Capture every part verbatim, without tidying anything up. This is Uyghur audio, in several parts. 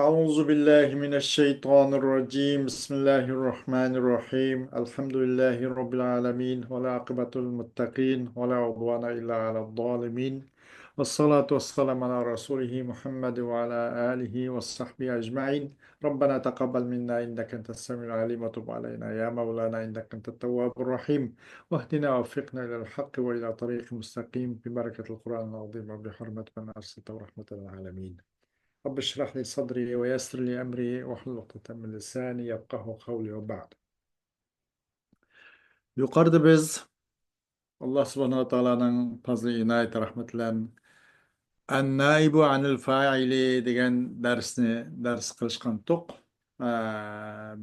أعوذ بالله من الشيطان الرجيم. بسم الله الرحمن الرحيم. الحمد لله رب العالمين، والعاقبة للمتقين، ولا عدوان إلا على الظالمين. والصلاة والسلام على رسوله محمد وعلى آله وصحبه أجمعين. ربنا تقبل منا إنك أنت السميع العليم، وتب علينا يا مولانا إنك أنت التواب الرحيم، واهدنا ووفقنا إلى الحق وإلى طريق مستقيم ببركة القرآن العظيم وبحرمة من أرسلته رحمة للعالمين. رب اشرح لي صدري ويسر لي أمري واحلل عقدة من لساني يفقهوا قولي وبعد. يۇقىرىدا بىز ئاللا سۇبھانەھۇ ۋە تائالانىڭ پەزلى ئىنايىتى رەھمىتى بىلەن ئەن نائىبۇ ئەنىل فائىلى دېگەن دەرسنى دەرس قىلىشقانتۇق. ئە،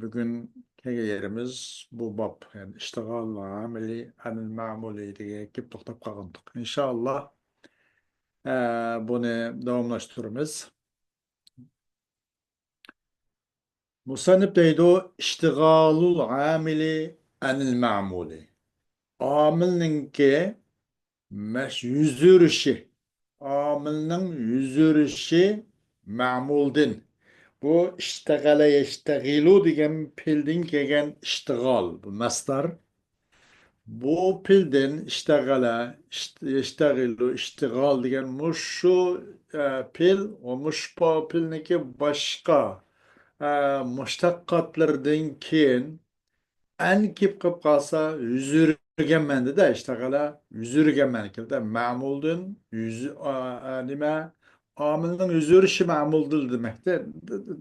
بۈگۈن كەلگەن يېرىمىز بۇ باب، يەنى ئىشتىغال ئامىلى ئەنىل مەمۇلى دېگەنگە كېلىپ توختاپ قالغانتۇق. ئىنشائاللا، ئە، بۇنى داۋاملاشتۇرىمىز. مۇسەننىپ دەيدۇ، ئىشتىغالۇل ئامىلى ئەنىل مەمۇلى. ئامىلنىڭكى مەش-، يۈز يۈرۈشى، ئامىلنىڭ يۈز يۈرۈشى مەمۇلدىن. بۇ ئىشتەغەلە يەشتەغىلۇ دېگەن پېئىلدىن كەلگەن ئىشتىغال، بۇ مەسدەر. بۇ پېئىلدىن ئىشتەغەلە، ئىشت-، يەشتەغىلۇ، ئىشتىغال دېگەن مۇشۇ، ئە، پېئىل، ۋە مۇشۇ پا-، پېئىلنىڭكى باشقا، ئە، مۇشتەققاتلىرىدىن كېيىن ئەن كېلىپ قېلىپ قالسا، يۈز يۈرگەنمەن دېدى، ئىشتەغەلە، يۈز يۈرگەنمەن كېلدى. مەمۇلدىن يۈز، ئا، ئا، نېمە؟ ئامىلنىڭ يۈز يۈرۈشى مەمۇلدىن دېمەكتە،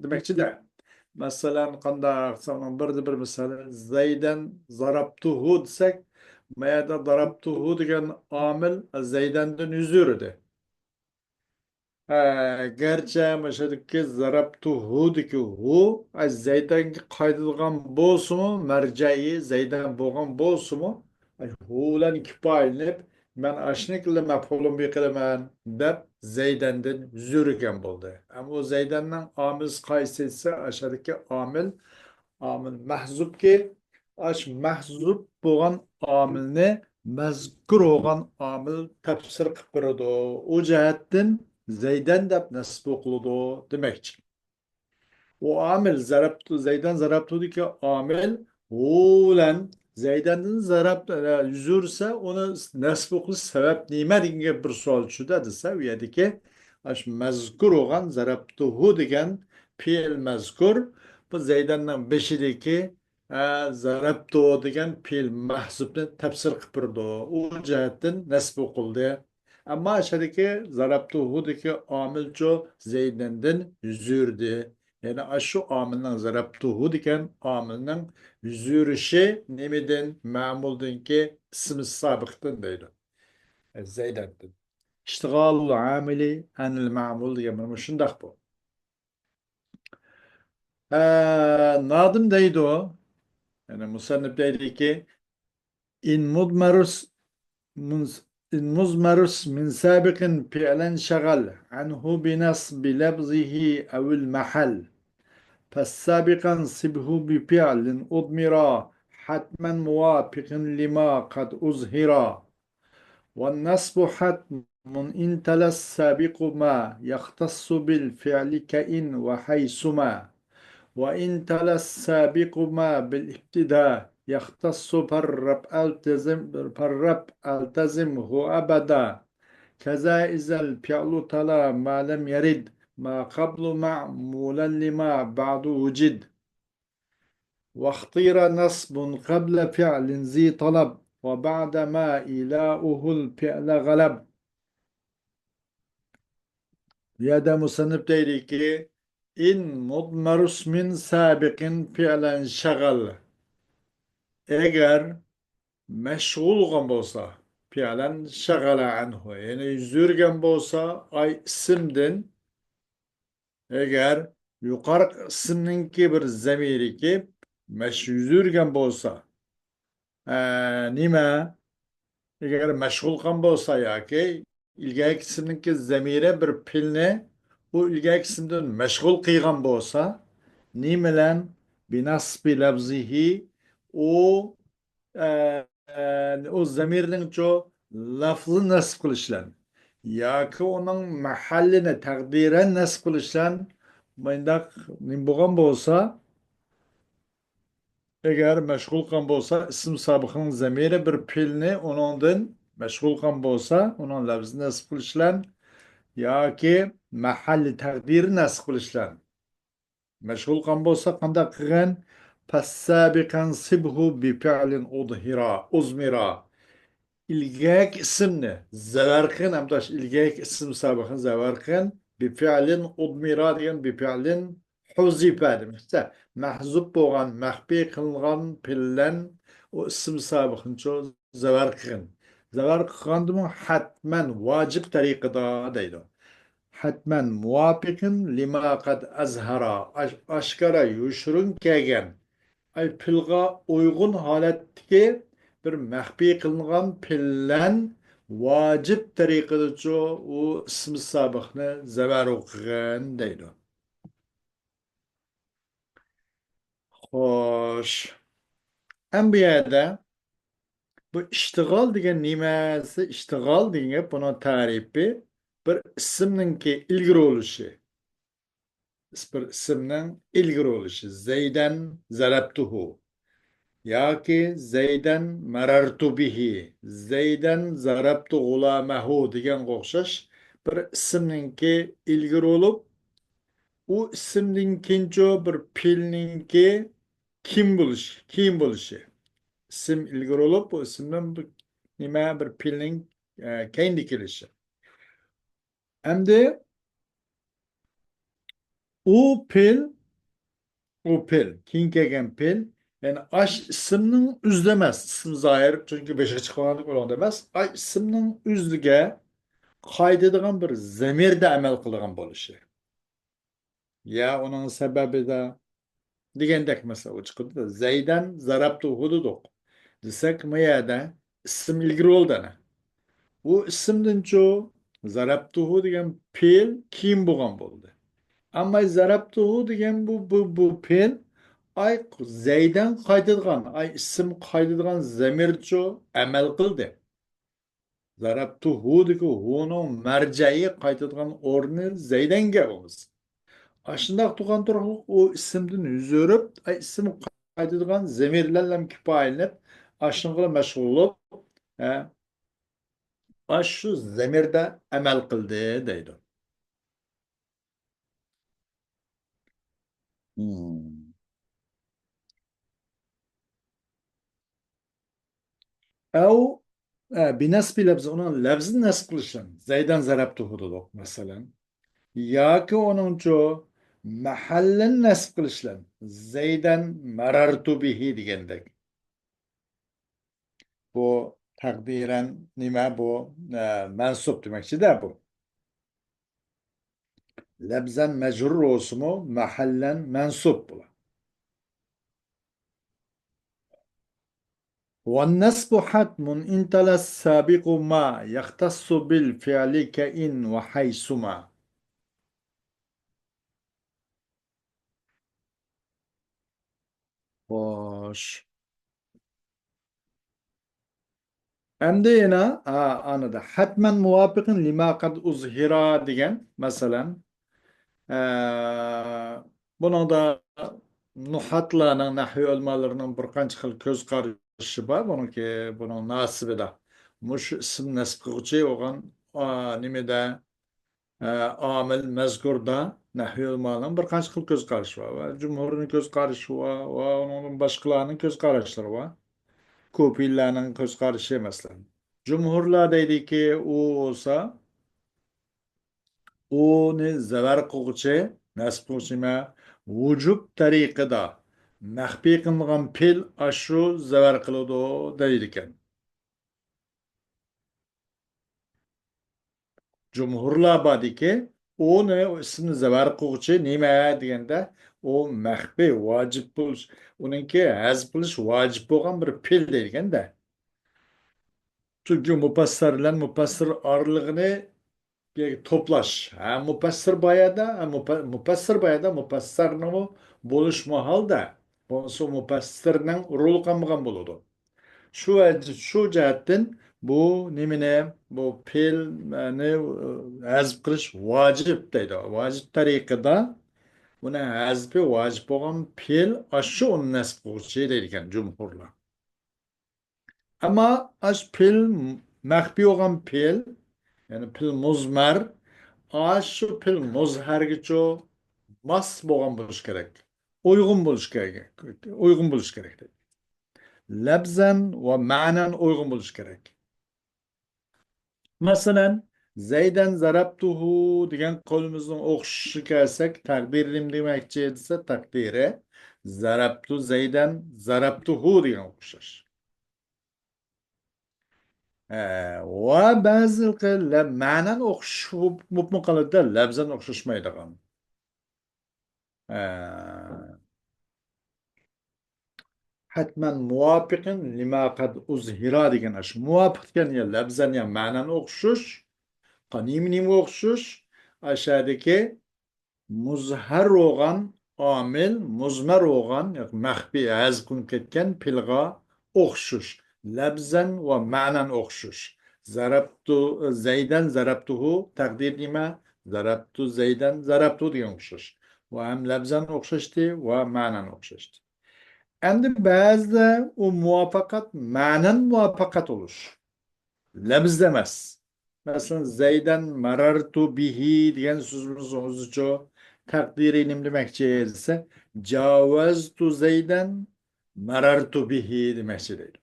دېمەكچىدە. مەسىلەن، قانداق؟ ساڭا بىردە بىر مىسال، زەيدەن زەرەبتۇھۇ دېسەك، ما يەردە زەرەبتۇھۇ دېگەن ئامىل زەيدەندىن يۈز يۈردى. ھە، گەرچە مۇشۇدىكى زەرەبتۇھۇدىكى ھۇ، ئاي، زەيدەنگە قايتىدىغان بولسىمۇ، مەرجەئى زەيدەن بولغان بولسىمۇ، ئاي، ھۇ بىلەن كىپايىلىنىپ، مەن ئاشۇنىڭكىلا مەپئۇلۇن بىھى قىلىمەن دەپ زەيدەندىن يۈز يۈرگەن بولدى. ئەمما ئۇ زەيدەننىڭ ئامىلى قايسى دېسە، ئاشۇدىكى ئامىل، ئامىل مەھزۇپكى، ئاشۇ مەھزۇپ بولغان ئامىلنى مەزكۇر بولغان ئامىل تەپسىر قىلىپ بېرىدۇ. ئۇ جەھەتتىن زەيدەن دەپ نەسب قىلىدۇ دېمەكچى. ئۇ ئامىل زەرەبتۇ، زەيدەن زەرەبتۇدىكى ئامىل ھۇ بىلەن زەيدەندىن زەرەب، ئە، يۈز يۈرسە، ئۇنى نەسب قىلىش سەۋەب نېمە دېگەن گەپ بىر سوئال چۈشىدۇ دېسە، ئۇ يەردىكى ئاشۇ مەزكۇر بولغان زەرەبتۇھۇ دېگەن پېئىل مەزكۇر، بۇ زەيدەننىڭ بېشىدىكى، ئە، زەرەبتۇ دېگەن پېئىل مەھزۇپنى تەپسىر قىلىپ بېرىدۇ. ئۇ جەھەتتىن نەسب قىلدى. ئەمما ئاشۇدىكى زەرەبتۇھۇدىكى ئامىلچۇ زەيدەندىن يۈز يۈردى. يەنى ئاشۇ ئامىلنىڭ، زەرەبتۇھۇ دېگەن ئامىلنىڭ يۈز يۈرۈشى نېمىدىن؟ مەمۇلدىنكى ئىسمى سابىقتىن دەيدۇ. زەيدەندىن. ئىشتىغالۇل ئامىلى ئەنىل مەمۇل دېگەن مانا مۇشۇنداق بۇ. ئە، نادىم دەيدۇ، يەنى مۇسەننىپ دەيدۇكى، إن مضمر من، إن مضمر من سابق فعلا شغل عنه بنصب لفظه أو المحل، فالسابق انصبه بفعل أضمر حتما موافقا لما قد أظهر. والنصب حتم إن تلا السابق ما يختص بالفعل كإن وحيثما. وإن تلا السابق ما بالابتداء يختص فالرفع التزم، فالرفع التزمه أبدا. كذا إذا الفعل تلا ما لم يرد ما قبل معمولا لما بعد وجد. واختير نصب قبل فعل ذي طلب وبعد ما إيلاؤه الفعل غلب. بۇ يەردە مۇسەننىپ دەيدىكى، إن مضمر اسم سابق فعلا شغل. ئەگەر مەشغۇل بولغان بولسا، فعلا شغل عنه، يەنى يۈز يۈرگەن بولسا، ئاي ئىسىمدىن، ئەگەر يۇقارقى ئىسىمنىڭكى بىر زەمىرى كېلىپ، مەش-، يۈز يۈرگەن بولسا، ئە، نېمە؟ ئەگەر مەشغۇل قىلغان بولسا ياكى ئىلگەركى ئىسىمنىڭكى زەمىرى بىر پېئىلنى ئۇ ئىلگەركى ئىسىمدىن مەشغۇل قىلغان بولسا، نېمە بىلەن؟ بىنەسبى لەفزىھى، ئۇ، ئە، ئۇ زەمىرنىڭچۇ لەفزىنى نەسب قىلىش بىلەن ياكى ئۇنىڭ مەھەللىنى تەقدىرەن نەسب قىلىش بىلەن مۇنداق نېمە بولغان بولسا، ئەگەر مەشغۇل قىلغان بولسا، ئىسىم سابىقنىڭ زەمىرى بىر پېئىلنى ئۇنىڭدىن مەشغۇل قىلغان بولسا، ئۇنىڭ لەپزىنى نەسب قىلىش بىلەن ياكى مەھەللى تەقدىرى نەسب قىلىش بىلەن مەشغۇل قىلغان بولسا، قانداق قىلغىن؟ فالسابق انصبه بفعل أضمر، أضمر. ئىلگەركى ئىسىمنى زەۋەر قىلغىن، ئەمدى ئىلگەركى ئىسىم سابىقنى زەۋەر قىلغىن. بفعل أضمر دېگەن بفعل حذف دېمەكچى. مەھزۇپ بولغان، مەخپىي قىلىنغان پېئىل بىلەن ئۇ ئىسىم سابىقنىچۇ زەۋەر قىلغىن. زەۋەر قىلغاندىمۇ ھەتمەن، ۋاجىپ تەرىقىدە دەيدۇ. ھەتمەن مۇۋاپىقىن لىما قەد ئەزھەرا، ئاش-، ئاشكارا يوشۇرۇن كەلگەن، ئاي پېئىلغا ئۇيغۇن ھالەتتىكى بىر مەخپىي قىلىنغان پېئىل بىلەن ۋاجىپ تەرىقىدىچۇ ئۇ ئىسىم سابىقنى زەۋەر قىلغىن دەيدۇ. خوش. ئەم بۇ يەردە بۇ ئىشتىغال دېگەن نېمە دېسە، ئىشتىغال دېگەن گەپ بۇنىڭ تەرىپى بىر ئىسىمنىڭكى ئىلگىرى بولۇشى. بىر ئىسىمنىڭ ئىلگىرى بولۇشى. زەيدەن زەرەبتۇھۇ. ياكى زەيدەن مەرەرتۇ بىھى، زەيدەن زەرەبتۇ غۇلامەھۇ دېگەنگە ئوخشاش بىر ئىسىمنىڭكى ئىلگىرى بولۇپ، ئۇ ئىسىمدىن كېيىنچۇ بىر پېئىلنىڭكى كېيىن بولۇشى، كېيىن بولۇشى. ئىسىم ئىلگىرى بولۇپ، بۇ ئىسىمدىن بىر نېمە، بىر پېئىلنىڭ، ئە، كەينىدە كېلىشى. ئەمدى ئۇ پېئىل، ئۇ پېئىل، كېيىن كەلگەن پېئىل، يەنى ئاش ئىسىمنىڭ ئۆزىدە ئەمەس، ئىسىم زاھىر، چۈنكى بېشىغا چىقىۋالغاندەك ئۇنىڭدا ئەمەس، ئاش ئىسىمنىڭ ئۆزىگە قايتىدىغان بىر زەمىردە ئەمەل قىلىدىغان بولۇشى. يا ئۇنىڭ سەۋەبىدە دېگەندەك مەسىلە ئۇ چىقىدۇ. زەيدەن زەرەبتۇھۇ دېدۇق. دېسەك، ما يەردە ئىسىم ئىلگىرى بولدى ئەنە. ئۇ ئىسىمدىنچۇ زەرەبتۇھۇ دېگەن پېئىل كېيىن بولغان بولدى. ئەمما زەرەبتۇھۇ دېگەن بۇ، بۇ، بۇ پېئىل ئاي زەيدەن قايتىدىغان، ئاي ئىسىم قايتىدىغان زەمىرچۇ ئەمەل قىلدى. زەرەبتۇھۇدىكى ھۇنىڭ مەرجەئى قايتىدىغان ئورنى زەيدەنگە بولمىسا. ئاشۇنداق تۇرغان تۇرۇقلۇق ئۇ ئىسىمدىن يۈز ئۆرۈپ، ئاي ئىسىم قايتىدىغان زەمىرلەرلەن كىپايىلىنىپ، ئاشۇنىڭغا مەشغۇل بولۇپ، ئە، ئاشۇ زەمىردە ئەمەل قىلدى دەيدۇ. مم. ئەۋ، ئە، بىنەسبى لەفزى، ئۇنىڭ لەفزىنى نەسب قىلىشى. زەيدەن زەرەبتۇھۇ دېدۇق، مەسىلەن. ياكى ئۇنىڭچۇ مەھەللىنى نەسب قىلىشى. زەيدەن مەرەرتۇ بىھى دېگەندەك. بۇ تەقدىرەن نېمە بۇ؟ ئە، مەنسۇب دېمەكچىدە بۇ. لەفزەن مەجرۇر بولسىمۇ، مەھەللەن مەنسۇب بولار. والنصب حتم إن تلا السابق ما يختص بالفعل كإن وحيثما. خوش. ئەمدى يەنە، ئا، ئانىدا ھەتمەن مۇۋاپىقىن لىما قەد ئۇزھىرا دېگەن، مەسىلەن، ئە، بۇنىڭدا نۇھاتلارنىڭ، نەھۋى ئۆلىمالىرىنىڭ بىر قانچە خىل كۆز قارىشى بار. بۇنىڭكى، بۇنىڭ ناسىبىدا مۇشۇ ئىسىم نەسب قىلغۇچى بولغان، ئا، نېمىدە، ئە، ئامىل مەزكۇردا نەھۋى ئۆلىمالارنىڭ بىر قانچە خىل كۆز قارىشى بار. ۋە جۇمھۇرنىڭ كۆز قارىشى بار، ۋە ئۇنىڭدىن باشقىلارنىڭ كۆز قاراشلىرى بار. كۇپىيلارنىڭ كۆز قارىشى، مەسىلەن. جۇمھۇرلار دەيدىكى، ئۇ بولسا، ئۇنى زەۋەر قىلغۇچى، نەسب قىلغۇچى نېمە؟ ۋۇجۇب تەرىقىدە مەخپىي قىلىنغان پېئىل ئاشۇ زەۋەر قىلىدۇ دەيدىكەن. جۇمھۇرلار باردىكى، ئۇنى، ئۇ ئىسىمنى زەۋەر قىلغۇچى نېمە دېگەندە، ئۇ مەخپىي، ۋاجىپ بولۇش، ئۇنىڭكى ھەزپ قىلىش ۋاجىپ بولغان بىر پېئىل دەيدىكەندە. چۈنكى مۇپەسسەر بىلەن مۇپەسسىر ئارىلىقىنى توپلاش. ھە، مۇپەسسىر بايادا، ھە، مۇپە-، مۇپەسسىر بايادا مۇپەسسەرنىڭمۇ بولۇش ماھالدا. بولمىسا مۇپەسسىرنىڭ رولى قالمىغان بولىدۇ. شۇ ۋەج-، شۇ جەھەتتىن بۇ نېمىنى، بۇ پېئىلنى، ئە، ھەزپ قىلىش ۋاجىپ دەيدۇ. ۋاجىپ تەرىقىدە بۇنى ھەزپى ۋاجىپ بولغان پېئىل، ئاشۇ ئۇنى نەسب قىلغۇچى دەيدىكەن جۇمھۇرلار. ئەمما ئاشۇ پېئىل مەخپىي بولغان پېئىل، يەنى پېئىل مۇزمەر، ئاشۇ پېئىل مۇزھەرگىچۇ ماس بولغان بولۇش كېرەك. ئۇيغۇن بولۇش كېرەك. ئۇيغۇن بولۇش كېرەك دەيدۇ. لەپزەن ۋە مەنەن ئۇيغۇن بولۇش كېرەك. مەسىلەن، زەيدەن زەرەبتۇھۇ دېگەن قولىمىزنىڭ ئوخشىشىغا كەلسەك، تەقدىرى نېمە دېمەكچى دېسە، تەقدىرى زەرەبتۇ زەيدەن زەرەبتۇھۇ دېگەن ئوخشاش. ھە، ۋە بەزى لە-، مەنەن ئوخشىشىپ بولۇپمۇ قالىدۇ، لەپزەن ئوخشاشمايدىغان. ھە. ھەتمەن مۇۋاپىقىن لىما قەد ئۇزھىرا دېگەن ئاشۇ مۇۋاپىق دېگەن يا لەپزەن يا مەنەن ئوخشىشىش، قا-، نېمە نېمىگە ئوخشىشىش؟ ئاشەدىكى مۇزھەر بولغان ئامىل، مۇزمەر بولغان، ياكى مەخپىي ھەزپ قىلىنىپ كەتكەن پېئىلغا ئوخشىشىش. لەپزەن ۋە مەنەن ئوخشىشىش. زەرەبتۇ، زەيدەن زەرەبتۇھۇ، تەقدىر نېمە؟ زەرەبتۇ زەيدەن زەرەبتۇ دېگەن ئوخشاش. ۋە ھەم لەپزەن ئوخشاشتى ۋە مەنەن ئوخشاشتى. ئەمدى بەزىدە ئۇ مۇۋاپىقەت مەنەن مۇۋاپىقەت بولۇش. لەپزدە ئەمەس. مەسىلەن، زەيدەن مەرەرتۇ بىھى دېگەن سۆزىمىز ئۆزىچۇ تەقدىرى نېمە دېمەكچى دېسە، جاۋەزتۇ زەيدەن مەرەرتۇ بىھى دېمەكچى دەيدۇ.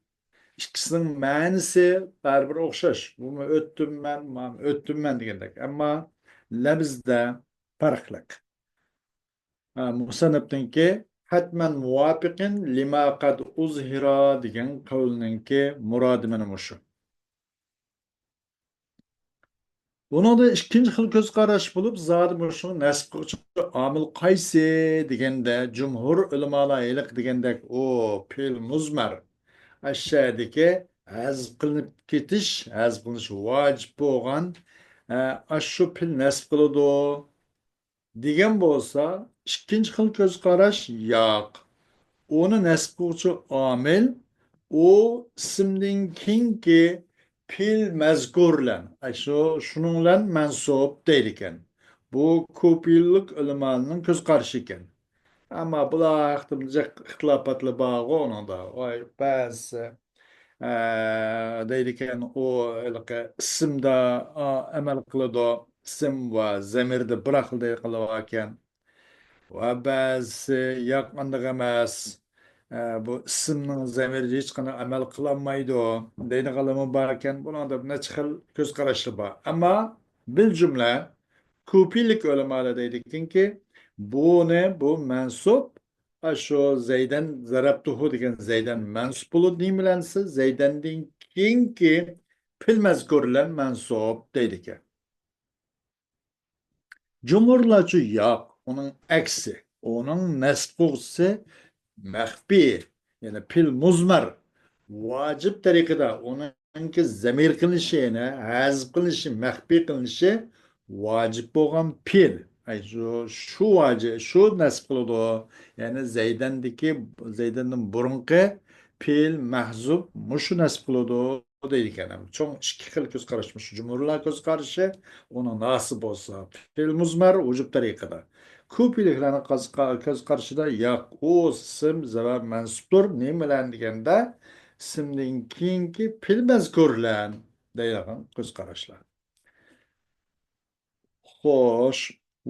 ئىككىسىنىڭ مەنىسى بەرىبىر ئوخشاش. بۇمۇ ئۆتتۈم مەن، مانا ئۆتتۈم مەن دېگەندەك. ئەمما لەپزدە پەرقلىق. ھە، مۇسەننىپنىڭكى ھەتمەن مۇۋاپىقىن لىما قەد ئۇزھىرا دېگەن قەۋلنىڭكى مۇرادى مانا مۇشۇ. بۇنىڭدا ئىككىنچى خىل كۆز قاراش بولۇپ، زادى مۇشۇنى نەسب قىلغۇچى ئامىل قايسى دېگەندە، جۇمھۇر ئۆلىمالار ھېلىقى دېگەندەك، ئۇ پېئىل مۇزمەر، ئەششەدىكى ھەزپ قىلىنىپ كېتىش، ھەزپ قىلىنىش ۋاجىپ بولغان، ئە، ئاشۇ پېئىل نەسب قىلىدۇ. دېگەن بولسا، ئىككىنچى خىل كۆز قاراش ياق. ئۇنى نەسب قىلغۇچى ئامىل ئۇ ئىسىمدىن كېيىنكى پېئىل مەزكۇر بىلەن، ئاشۇ شۇنىڭ بىلەن مەنسۇپ دەيدىكەن. بۇ كۇپىيلىق ئۆلىمانىڭ كۆز قارىشى ئىكەن. ئەمما بۇلار ھەقتە جىق ئىختىلاپاتلار بارغۇ ئۇنىڭدا. ۋاي، بەزىسى ئە، دەيدىكەن، ئۇ ھېلىقى ئىسىمدا، ئا، ئەمەل قىلىدۇ، ئىسىم ۋە زەمىردە بىراقلا دەيدىغانلار باركەن. ۋە بەزىسى ياق، ئانداق ئەمەس، ئە، بۇ ئىسىمنىڭ زەمىرىگە ھېچقانداق ئەمەل قىلالمايدۇ دەيدىغانلارمۇ باركەن. بۇنىڭدا نەچچە خىل كۆز قاراشلار بار. ئەمما بىل جۈملە كۇپىيلىك ئۆلىمالار دەيدىكەنكى، بۇنى، بۇ مەنسۇپ، ئاشۇ زەيدەن زەرەبتۇھۇ دېگەن زەيدەن مەنسۇپ بولىدۇ. نېمە بىلەن دېسە، زەيدەندىن كېيىنكى پېئىل مەزكۇر بىلەن مەنسۇپ دەيدىكەن. جۇمھۇرلارچۇ ياق، ئۇنىڭ ئەكسى، ئۇنىڭ نەسب قىلغۇچىسى مەخپىي، يەنى پېئىل مۇزمەر، ۋاجىپ تەرىقىدە ئۇنىڭكى زەمىر قىلىنىشى، يەنى ھەزپ قىلىنىشى، مەخپىي قىلىنىشى ۋاجىپ بولغان پېئىل. ئەي، شۇ، شۇ ۋاجى-، شۇ نەسب قىلىدۇ. يەنى زەيدەندىكى، زەيدەندىن بۇرۇنقى پېئىل مەھزۇپ مۇشۇ نەسب قىلىدۇ دەيدىكەن. چوڭ ئىككى خىل كۆز قاراش، مۇشۇ جۇمھۇرلار كۆز قارىشى، ئۇنىڭ ناسى بولسا پېئىل مۇزمەر ۋۇجۇب تەرىقىدە. كۇپىيلىكلەرنىڭ قاز-، قا-، كۆز قارىشىدا ياق، ئۇ ئىسىم زەۋاب مەنسۇپتۇر. نېمە بىلەن دېگەندە، ئىسىمدىن كېيىنكى پېئىل مەزكۇر بىلەن دەيدىغان كۆز قاراشلار. خوش.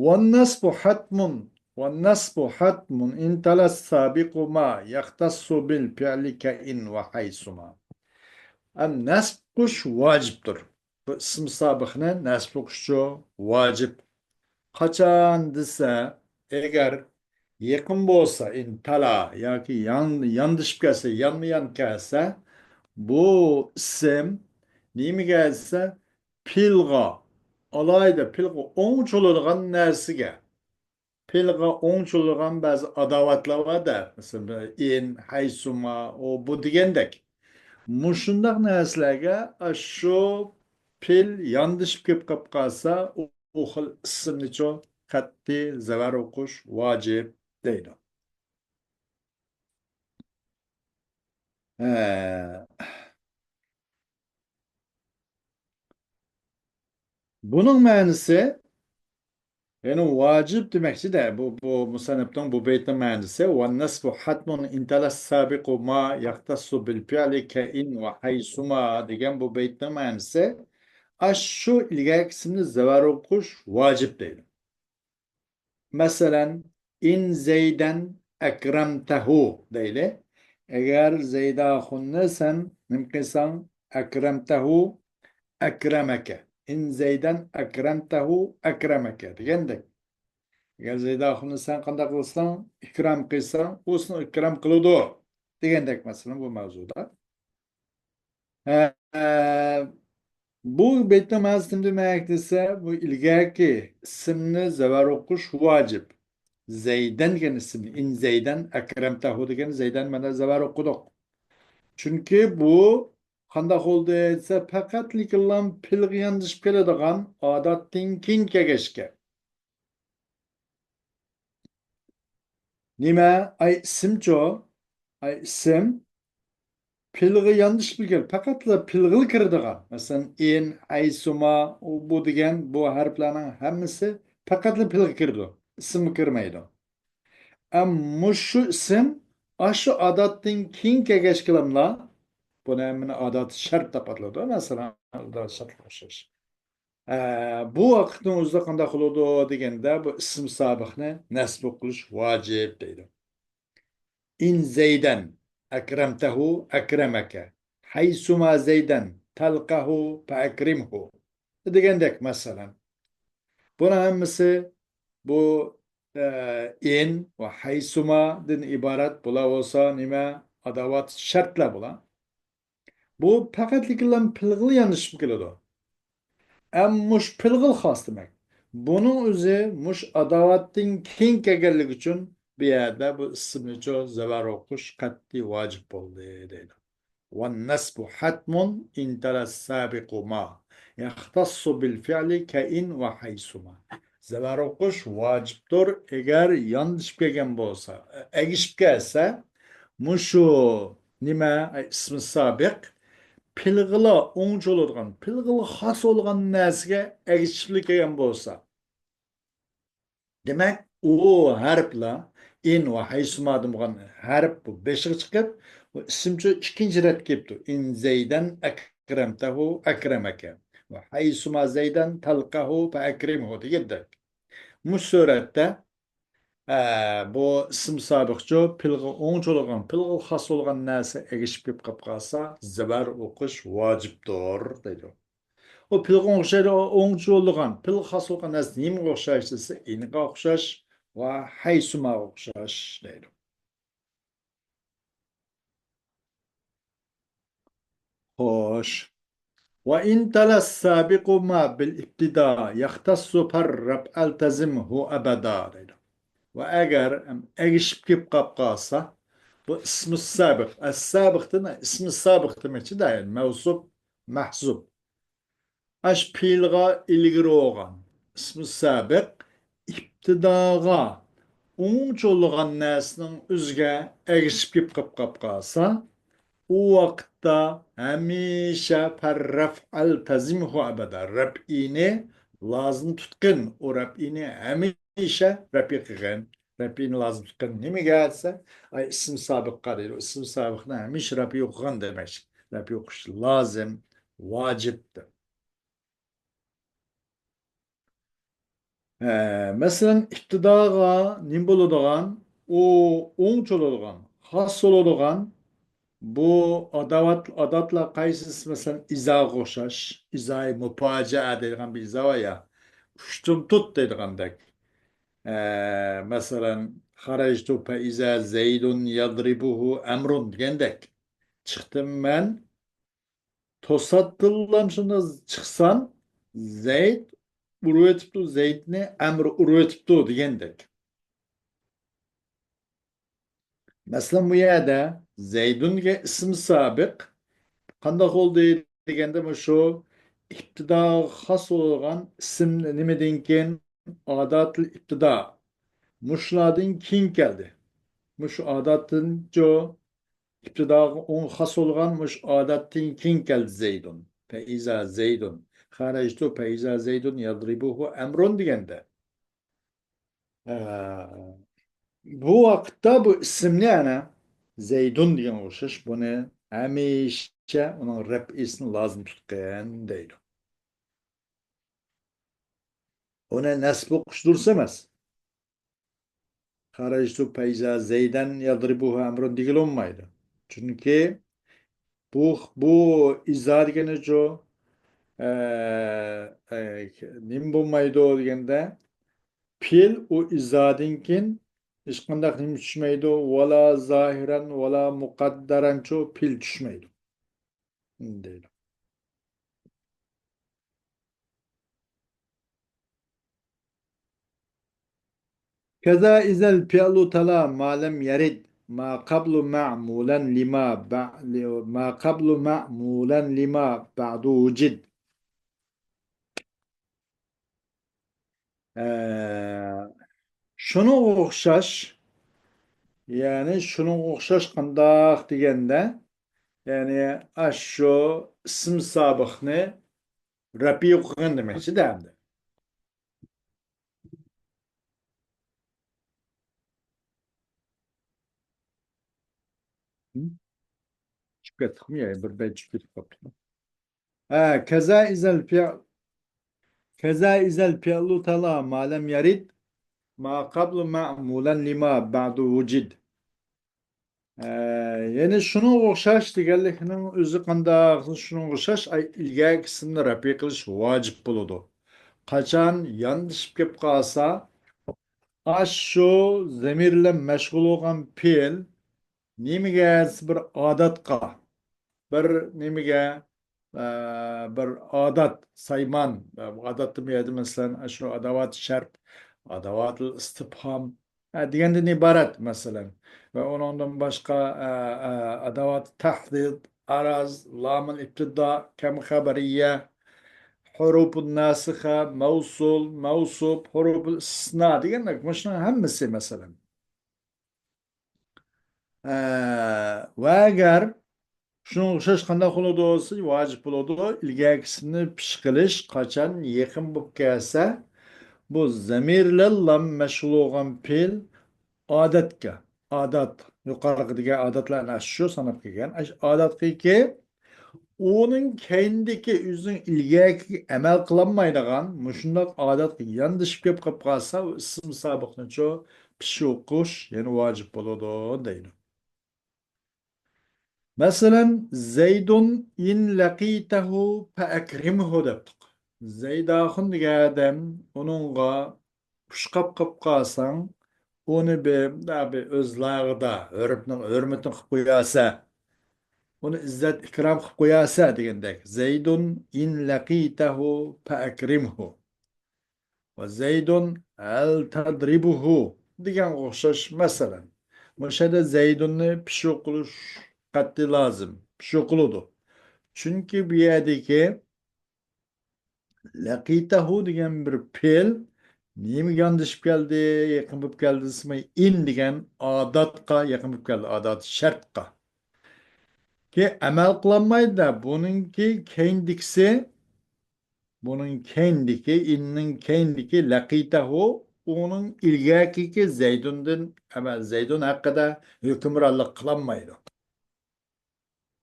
والنصب حتم، والنصب حتم إن تلا السابق ما يختص بالفعل كإن وحيثما. ئەم نەسب قىلىش ۋاجىپتۇر. بۇ ئىسىم سابىقنى نەسب قىلىشى ۋاجىپ. قاچان دېسە، ئەگەر يېقىن بولسا، ئىن تالا ياكى يان-، ياندىشىپ كەلسە، يانمۇ يان كەلسە، بۇ ئىسىم نېمىگە دېسە، پېئىلغا، ئالاھىدە پېئىلغا ئوڭ چولىدىغان نەرسىگە، پېئىلغا ئوڭ چولىدىغان بەزى ئاداۋەتلەر بار-دە، مەسىلەن، ئىن، ھەيسۇما، ئۇ، بۇ دېگەندەك. مۇشۇنداق نەرسىلەرگە ئاشۇ پېئىل ياندىشىپ كېلىپ قاپ قالسا، ئۇ، ئۇ خىل ئىسىمنىچۇ قەتئىي زەۋەر ئوقۇش ۋاجىپ دەيدۇ. ھە. بۇنىڭ مەنىسى، يەنى ۋاجىپ دېمەكچىدە، بۇ، بۇ مۇسەننىپنىڭ بۇ بەيتنىڭ مەنىسى، «والنصب حتم إن تلا السابق ما يختص بالفعل كإن وحيثما» دېگەن بۇ بەيتنىڭ مەنىسى، ئاشۇ ئىلگەركى ئىسىمنى زەۋەر ئوقۇش ۋاجىپ دەيدۇ. مەسىلەن، «إن زيدا أكرمته» دەيلى. ئەگەر زەيداخۇننى سەن نېمە قىلساڭ، «أكرمته أكرمك. إن زيدا أكرمته أكرمك» دېگەندەك. ئەگەر زەيداخۇننى سەن قانداق قىلساڭ، ئىكرام قىلساڭ، ئۇ سېنى ئىكرام قىلىدۇ دېگەندەك، مەسىلەن، بۇ مەۋزۇدا. ھە، بۇ بەيتنىڭ مەنىسى نېمە دېمەك دېسە، بۇ ئىلگەركى ئىسىمنى زەۋەر ئوقۇش ۋاجىپ. زەيدەن دېگەن ئىسىمنى، «إن زيدا أكرمته» دېگەن زەيدەن مانا زەۋەر ئوقۇدۇق. چۈنكى بۇ قانداق بولدى دېسە، پەقەتلىكىلا پېئىلغا ياندىشىپ كېلىدىغان ئادەتتىن كېيىن كەلگەن گەپ. نېمە؟ ئاي ئىسىمچۇ؟ ئاي ئىسىم پېئىلغا ياندىشىپ كېلىدۇ. پەقەتلا پېئىلغىلا كىرىدىغان. مەسىلەن، «ئىن»، «ھەيسۇما»، ئۇ، بۇ دېگەن بۇ ھەرپلەرنىڭ ھەممىسى پەقەتلا پېئىلغا كىرىدۇ. ئىسىمغا كىرمەيدۇ. ئەم، مۇشۇ ئىسىم ئاشۇ ئادەتتىن كېيىن كەلگەچكىلاملا، بۇنى ھەممىنى ئادەت شەرت دەپ ئاتىلىدۇ. مەسىلەن، ئادەت شەرتكە ئوخشاش. ئە، بۇ ۋاقىتنىڭ ئۆزىدە قانداق بولىدۇ دېگەندە، بۇ ئىسىم سابىقنى نەسب قىلىش ۋاجىپ دەيدۇ. «إن زيدا أكرمته أكرمك. حيثما زيدا تلقه فأكرمه» دېگەندەك، مەسىلەن. بۇنىڭ ھەممىسى بۇ، ئە، «ئىن» ۋە «ھەيسۇما» دىن ئىبارەت. بۇلار بولسا نېمە؟ ئاداۋات شەرتلەر بۇلار. بۇ پەقەتلىكلا پېئىلغىلا ياندىشىپ كېلىدۇ. ئەم مۇش پېئىلغىلا خاس دېمەك. بۇنىڭ ئۆزى مۇش ئاداۋاتتىن كېيىن كەلگەنلىكى ئۈچۈن بۇ يەردە بۇ ئىسىمنىچۇ زەۋەر ئوقۇش قەتئىي ۋاجىپ بولدى دەيدۇ. «والنصب حتم إن تلا السابق ما يختص بالفعل كإن وحيثما». زەۋەر ئوقۇش ۋاجىپتۇر، ئەگەر ياندىشىپ كەلگەن بولسا، ئەگىشىپ كەلسە، مۇشۇ نېمە، ئىسمى سابىق، پېئىلغىلا ئوڭچە بولىدىغان، پېئىلغىلا خاس بولغان نەرسىگە ئەگىشىپلا كەلگەن بولسا. دېمەك، ئۇ ھەرپلا، «ئىن» ۋە «ھەيسۇما» دېگەن ھەرپ بۇ بېشىغا چىقىپ، بۇ ئىسىمچۇ ئىككىنچى رەتكە كېلىپتۇ. «إن زيدا أكرمته أكرمك. وحيثما زيدا تلقه فأكرمه» دېگەندەك. مۇشۇ سۈرەتتە، ئە، بۇ ئىسىم سابىقچۇ پېئىلغا ئوڭچە بولغان، پېئىلغا خاس بولغان نەرسە ئەگىشىپ كېلىپ قاپ قالسا، زەۋەر ئوقۇش ۋاجىپتۇر دەيدۇ. ئۇ پېئىلغا ئوخشايدۇ، ئوڭچە بولىدىغان، پېئىلغا خاس بولغان نەرسە نېمىگە ئوخشاش دېسە، «ئىنغا» ئوخشاش ۋە «ھەيسۇماغا» ئوخشاش دەيدۇ. خوش. «وإن تلا السابق ما بالابتداء يختص فالرفع التزمه أبدا» دەيدۇ. ۋە ئەگەر ئەگىشىپ كېلىپ قاپ قالسا، بۇ ئىسمى سابىق، ئەس-سابىقتىن ئىسمى سابىق دېمەكچىدە، يەنى مەۋسۇپ، مەھزۇپ. ئاش پېئىلغا ئىلگىرى بولغان ئىسمى سابىق ئىپتىداغا ئوڭچە بولغان نەرسىنىڭ ئۆزىگە ئەگىشىپ كېلىپ قاپ قالسا، ئۇ ۋاقىتتا ھەمىشە فالرفع التزمه أبدا، رەپئىنى لازىم تۇتقىن، ئۇ رەپئىنى ھەمىشە رەپئى قىلغىن. رەپئىنى لازىم تۇتقىن نېمىگە دېسە، ئاي، ئىسىم سابىققا دەيدۇ. ئىسىم سابىقنى ھەمىشە رەپئى ئوقۇغىن دېمەك. رەپئى ئوقۇش لازىم، ۋاجىپ دەپ. ھە، مەسىلەن، ئىپتىداغا نېمە بولىدىغان؟ ئۇ ئوڭچە بولىدىغان، خاس بولىدىغان بۇ ئاداۋات-، ئاداتلار قايسىسى؟ مەسىلەن، ئىزاغا ئوخشاش، ئىزاي مۇپاجىئە دەيدىغان بىر ئىزا بار يا، ئۇشتۇمتۇت دەيدىغاندەك. ئە، مەسىلەن، «خرجت فإذا زيد يضربه عمرو» دېگەندەك. چىقتىم مەن، توساتتىنلا شۇنداق چىقسام، زەيد ئۇرۇۋېتىپتۇ، زەيدنى ئەمرى ئۇرۇۋېتىپتۇ دېگەندەك. مەسىلەن، بۇ يەردە زەيدۇن دېگەن ئىسىم سابىق قانداق بولدى دېگەندە، مۇشۇ ئىپتىداغا خاس بولغان ئىسىم نېمىدىن كېيىن؟ ئاداتىل ئىپتىدا. مۇشۇلاردىن كېيىن كەلدى. مۇشۇ ئاداتتىنچۇ ئىپتىداغا ئوڭ خاس بولغان مۇشۇ ئاداتتىن كېيىن كەلدى زەيدۇن. فەئىزا زەيدۇن. خەرەجتۇ فەئىزا زەيدۇن يەزرىبۇھۇ ئەمرۇن دېگەندە. ئە، بۇ ۋاقىتتا بۇ ئىسىمنى ئەنە زەيدۇن دېگەنگە ئوخشاش بۇنى ھەمىشە ئۇنىڭ رەپئىسىنى لازىم تۇتقىن دەيدۇ. ئۇنى نەسب ئوقۇش دۇرۇس ئەمەس. خەرەجتۇ فەيزا زەيدەن يەزرىبۇھۇ ئەمرۇن دېگىلى بولمايدۇ. چۈنكى بۇ، بۇ ئىزا دېگىنىچۇ، ئە، ئە، نېمە بولمايدۇ دېگەندە، پېئىل ئۇ ئىزادىن كېيىن ھېچقانداق نېمە چۈشمەيدۇ. ۋالا زاھىرەن، ۋالا مۇقەددەرەنچۇ پېئىل چۈشمەيدۇ. دەيدۇ. كذا إذا الفعل تلا ما لم يرد ما قبل معمولا لما بع-، ما قبل معمولا لما بعد وجد. ئە، شۇنىڭغا ئوخشاش، يەنى شۇنىڭغا ئوخشاش قانداق دېگەندە، يەنى ئاشۇ ئىسىم سابىقنى رەپئى قىلغان دېمەكچىدە ئەمدى. چۈشۈپ كەتتۇقمۇ يا؟ بىر بەت چۈشۈپ كېتىپ قاپتۇ. ھە، كذا إذا الفعل، كذا إذا الفعل تلا ما لم يرد ما قبل معمولا لما بعد وجد. ئە، يەنى شۇنىڭغا ئوخشاش دېگەنلىكنىڭ ئۆزى قانداق؟ شۇنىڭغا ئوخشاش، ئاي، ئىلگەركى ئىسىمنى رەپئى قىلىش ۋاجىپ بولىدۇ. قاچان ياندىشىپ كېلىپ قالسا، ئاشۇ زەمىر بىلەن مەشغۇل بولغان پېئىل نېمىگە دېسە، بىر ئادەتقا، بىر نېمىگە، ئە، بىر ئادەت، سايمان، ئادەتتە بۇ يەردە، مەسىلەن، ئاشۇ ئاداۋات شەرت، ئاداۋاتىل ئىستىپھام، ئە، دېگەندىن ئىبارەت، مەسىلەن. ۋە ئۇنىڭدىن باشقا، ئە، ئە، ئاداۋات تەھدىد، ئەرز، لامىل ئىپتىدا، كەم خەبەرىيە، ھۇرۇپۇن ناسىخە، مەۋسۇل، مەۋسۇپ، ھۇرۇپۇل ئىستىسنا دېگەندەك، مۇشۇنىڭ ھەممىسى، مەسىلەن. ئە، ۋە ئەگەر شۇنىڭغا ئوخشاش قانداق بولىدۇ دېسە، ۋاجىپ بولىدۇ. ئىلگەركىسىنى پېش قىلىش قاچان يېقىن بولۇپ كەلسە، بۇ زەمىرلەر لام مەشغۇل بولغان پېئىل ئادەتكە، ئادەت، يۇقىرىقىدىكى ئادەتلەرنى شۇ ساناپ كەلگەن. ئاش-، ئادەتكىكى ئۇنىڭ كەينىدىكى، ئۆزىنىڭ ئىلگەركى ئەمەل قىلالمايدىغان مۇشۇنداق ئادەتكە ياندىشىپ كېلىپ قېلىپ قالسا، ئۇ ئىسىم سابىقنىچۇ پېش ئوقۇش يەنە ۋاجىپ بولىدۇ دەيدۇ. مەسىلەن، زەيدۇن ئىن لەقىتەھۇ فەئەكرىمھۇ دەپتۇق. زەيداخۇن دېگەن ئادەم، ئۇنىڭغا ئۇچراپ قېلىپ قالساڭ، ئۇنى بىر، بىر ئۆز لايىقىدا ھۆرمىتىنى، ھۆرمىتىنى قىلىپ قويارسەن. ئۇنى ئىززەت ئىكرام قىلىپ قويارسەن دېگەندەك. زەيدۇن ئىن لەقىتەھۇ فەئەكرىمھۇ. ۋە زەيدۇن ھەل تەدرىبۇھۇ دېگەنگە ئوخشاش مەسىلەن. مۇشۇ يەردە زەيدۇننى پېش قىلىش قەتئىي لازىم. پېش قىلىدۇ. چۈنكى بۇ يەردىكى لەقىتەھۇ دېگەن بىر پېئىل نېمىگە ياندىشىپ كەلدى؟ يېقىن بولۇپ كەلدى دېسىمۇ، ئىن دېگەن ئادەتقە يېقىن بولۇپ كەلدى، ئادەت شەرتقە. كى ئەمەل قىلالمايدۇ. بۇنىڭكى كەينىدىكىسى، بۇنىڭ كەينىدىكى، ئىننىڭ كەينىدىكى لەقىتەھۇ، ئۇنىڭ ئىلگەركىكى زەيدۇندىن ئەمەس، زەيدۇن ھەققىدە ھۆكۈمرانلىق قىلالمايدۇ.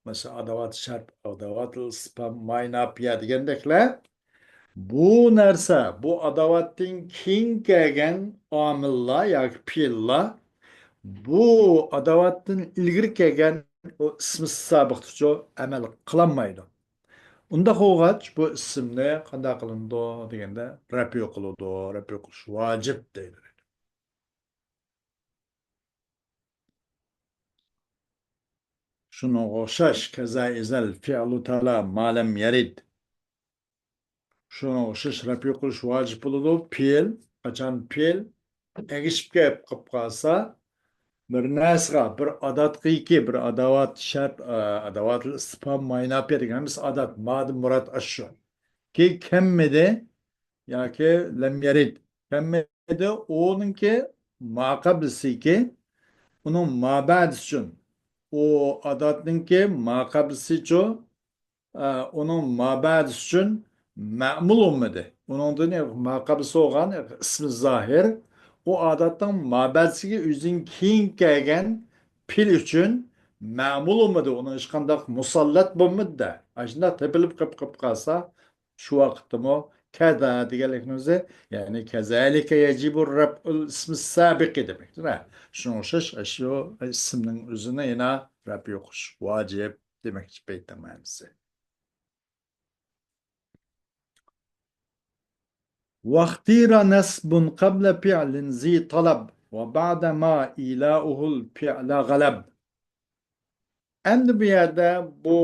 مەسىلەن، ئاداۋات شەرت، ئاداۋات ئىستىپھام، ماي ناپىيە دېگەندەكلەر. بۇ نەرسە، بۇ ئاداۋاتتىن كېيىن كەلگەن ئامىللار ياكى پېئىللار، بۇ ئاداۋاتتىن ئىلگىرى كەلگەن ئۇ ئىسمى سابىقتىچۇ ئەمەل قىلالمايدۇ. ئۇنداق بولغاچ، بۇ ئىسىمنى قانداق قىلىنىدۇ دېگەندە، رەپئۇ قىلىدۇ، رەپئۇ قىلىش ۋاجىپ دەيدۇ. شۇنىڭغا ئوخشاش، كەزا ئىزەل فىئلۇ تالا ما لەم يەرىد. شۇنىڭغا ئوخشاش رەپئۇ قىلىش ۋاجىپ بولىدۇ. پېئىل، قاچان پېئىل ئەگىشىپ كېلىپ قالسا، بىر نەرسىگە، بىر ئاداتقىكى، بىر ئاداۋات، شەرت، ئە، ئاداۋاتىل ئىستىپھام، ماي ناپىيە دېگەن ھەممىسى ئادات، مادىن مۇراد ئاشۇ. كى كەممىدى ياكى لەم يەرىد. كەممىدى، ئۇنىڭكى ماقابلىسىكى، ئۇنىڭ مابەدىسى ئۈچۈن. ئۇ ئاداتنىڭكى ماقابلىسىچۇ، ئە، ئۇنىڭ مابەدىسى ئۈچۈن مەمۇل بولمىدى. ئۇنىڭدىن ماقابلىسى بولغان ئىسمى زاھىر، ئۇ ئادەتنىڭ مابەدىسىگە ئۆزىدىن كېيىن كەلگەن پېئىل ئۈچۈن مەمۇل بولمىدى، ئۇنىڭ ھېچقانداق مۇسەللەت بولمىدى-دە. ئاشۇنداق تېپىلىپ قېلىپ، قېلىپ قالسا، شۇ ۋاقىتتىمۇ كەزا دېگەنلىكنىڭ ئۆزى، يەنى كەزالىكە يەجىبۇ رەپئۇل ئىسمى سابىقى دېمەكتۇر. ھە، شۇنىڭغا ئوخشاش، شۇ ئىسىمنىڭ ئۆزىنى يەنە رەپ ئوقۇش ۋاجىپ دېمەكچى بەيتنىڭ مەنىسى. واختير نصب قبل فعل ذي طلب وبعد ما إيلاؤه الفعل غلب. ئەمدى بۇ يەردە بۇ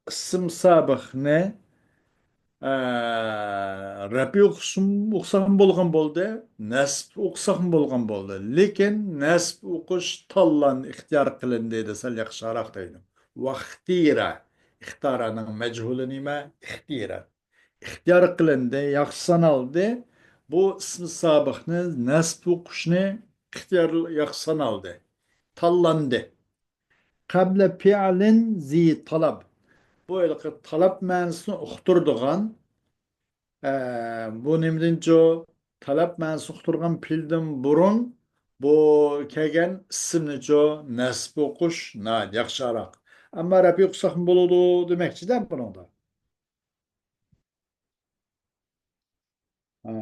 ئىسىم سابىقنى، ئە، رەپئى ئوقۇسىمۇ، ئوقۇساقمۇ بولغان بولدى، نەسب ئوقۇساقمۇ بولغان بولدى. لېكىن نەسب ئوقۇش تاللاندى، ئىختىيار قىلىندى دېسە ياخشىراق دەيدۇ. ۋاختىرە. ئىختارەنىڭ مەجھۇلى نېمە؟ ئىختىرە. ئىختىيار قىلىندى، ياخشى سانالدى. بۇ ئىسمى سابىقنى نەسب ئوقۇشنى ئىختىيار، ياخشى سانالدى. تاللاندى. قەبلە پىئلىن زى تەلەب. بۇ ھېلىقى تەلەپ مەنىسىنى ئۇقتۇرىدىغان، ئە، بۇ نېمىدىنچۇ؟ تەلەپ مەنىسىنى ئۇقتۇرغان پېئىلدىن بۇرۇن بۇ كەلگەن ئىسىمنىچۇ نەسب ئوقۇش ناھايىتى ياخشىراق. ئەمما رەپئى ئوقۇساقمۇ بولىدۇ دېمەكچىدە بۇنىڭدا. ھە.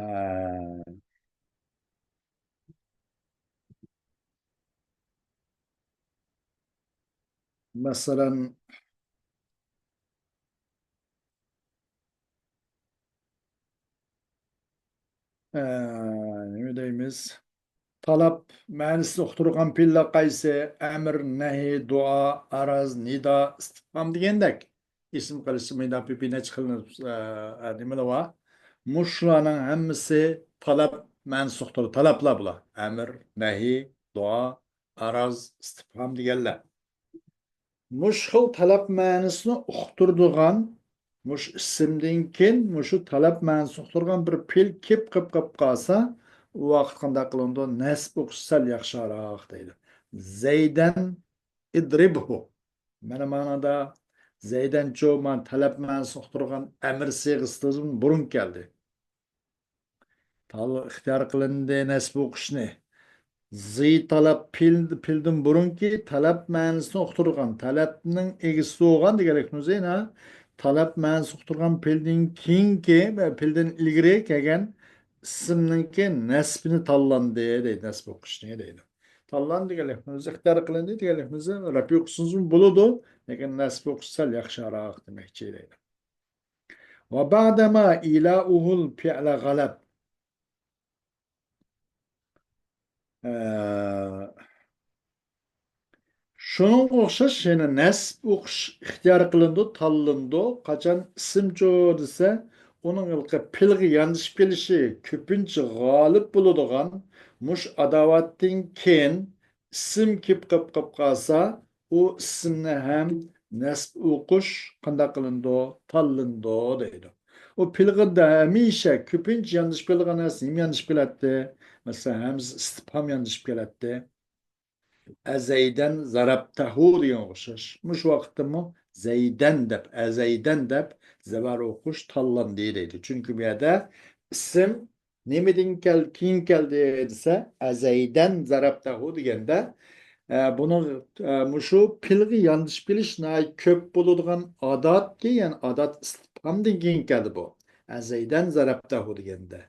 مەسىلەن، ئە، نېمە دەيمىز؟ تەلەپ مەنىسىنى ئۇقتۇرغان پېئىللەر قايسى؟ ئەمىر، نەھى، دۇئا، ئەرز، نىدا، ئىستىفھام دېگەندەك. ئىسىم قىلىشى مەيدان پېپى نەچچە خىل، ئە، نېمىلەر بار؟ مۇشۇلارنىڭ ھەممىسى تەلەپ مەنىسىنى ئۇقتۇرىدۇ. تەلەپلەر بۇلار. ئەمىر، نەھى، دۇئا، ئەرز، ئىستىفھام دېگەنلەر. مۇشۇ خىل تەلەپ مەنىسىنى ئۇقتۇرىدىغان، مۇشۇ ئىسىمدىن كېيىن مۇشۇ تەلەپ مەنىسىنى ئۇقتۇرغان بىر پېئىل كېلىپ قېلىپ قالسا، ئۇ ۋاقىت قانداق قىلىنىدۇ؟ نەسب ئوقۇش سەل ياخشىراق دەيدۇ. زەيدەن ئىدرىبھۇ. مانا مانادا زەيدەنچۇ، مانا تەلەپ مەنىسىنى ئۇقتۇرغان ئەمىر سىيغىسىدىن بۇرۇن كەلدى. تال-، ئىختىيار قىلىندى نەسب ئوقۇشنى. زى تەلەپ پېئىل، پېئىلدىن بۇرۇنقى تەلەپ مەنىسىنى ئۇقتۇرغان، تەلەپنىڭ ئىگىسى بولغان دېگەنلىكنى ئۆزى، يەنە تەلەپ مەنىسىنى ئۇقتۇرغان پېئىلدىن كېيىنكى، پېئىلدىن ئىلگىرى كەلگەن ئىسىمنىڭكى نەسبىنى تاللاندى دەيدۇ، نەسب ئوقۇشنى دەيدۇ. تاللاندى دېگەنلىكنى ئۆزى، ئىختىيار قىلىندى دېگەنلىكنى ئۆزى، رەپئى ئوقۇسىڭىزمۇ بولىدۇ، لېكىن نەسب ئوقۇش سەل ياخشىراق دېمەكچى دەيدۇ. ۋە بەئدەما ئىلاؤھۇل پىئلە غەلەب. ئە، شۇنىڭغا ئوخشاش يەنە نەسب ئوقۇش ئىختىيار قىلىنىدۇ، تاللىنىدۇ. قاچان ئىسىمچۇ دېسە، ئۇنىڭ ھېلىقى پېئىلغا ياندىشىپ كېلىشى كۆپىنچە غالىب بولىدىغان مۇشۇ ئاداۋاتتىن كېيىن ئىسىم كېلىپ قېلىپ قېلىپ قالسا، ئۇ ئىسىمنى ھەم نەسب ئوقۇش قانداق قىلىنىدۇ؟ تاللىنىدۇ دەيدۇ. ئۇ پېئىلغا ھەمىشە كۆپىنچە ياندىشىپ كېلىدىغان نەرسە نېمە ياندىشىپ كېلەتتى؟ مەسىلەن، ھەمزە ئىستىپھام ياندىشىپ كېلەتتى. ئەزەيدەن زەرەبتەھۇ دېگەنگە ئوخشاش. مۇشۇ ۋاقىتتىمۇ زەيدەن دەپ، ئەزەيدەن دەپ زەبەر ئوقۇش تاللاندى دەيدۇ. چۈنكى بۇ يەردە ئىسىم نېمىدىن كەل-، كېيىن كەلدى دېسە، ئەزەيدەن زەرەبتەھۇ دېگەندە، ئە، بۇنىڭ، ئە، مۇشۇ پېئىلغا ياندىشىپ كېلىش ناھايىتى كۆپ بولىدىغان ئاداتكى، يەنى ئادات ئىستىپھامدىن كېيىن كەلدى بۇ. ئەزەيدەن زەرەبتەھۇ دېگەندە.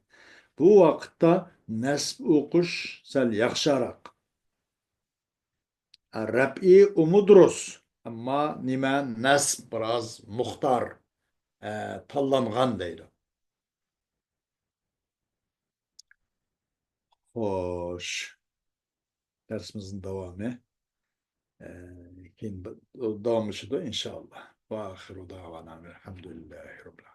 بۇ ۋاقىتتا نەسب ئوقۇش سەل ياخشىراق. ئە، رەپئى ئۇمۇ دۇرۇس. ئەمما نېمە؟ نەسب بىراز مۇختار، ئە، تاللانغان دەيدۇ. خوش. دەرسىمىزنىڭ داۋامى. ئە، كېيىن داۋاملىشىدۇ، ئىنشائاللا. ۋە ئاخىرۇ داۋانا ئەلھەمدۇلىللاھى رەببىل ئالەمىن.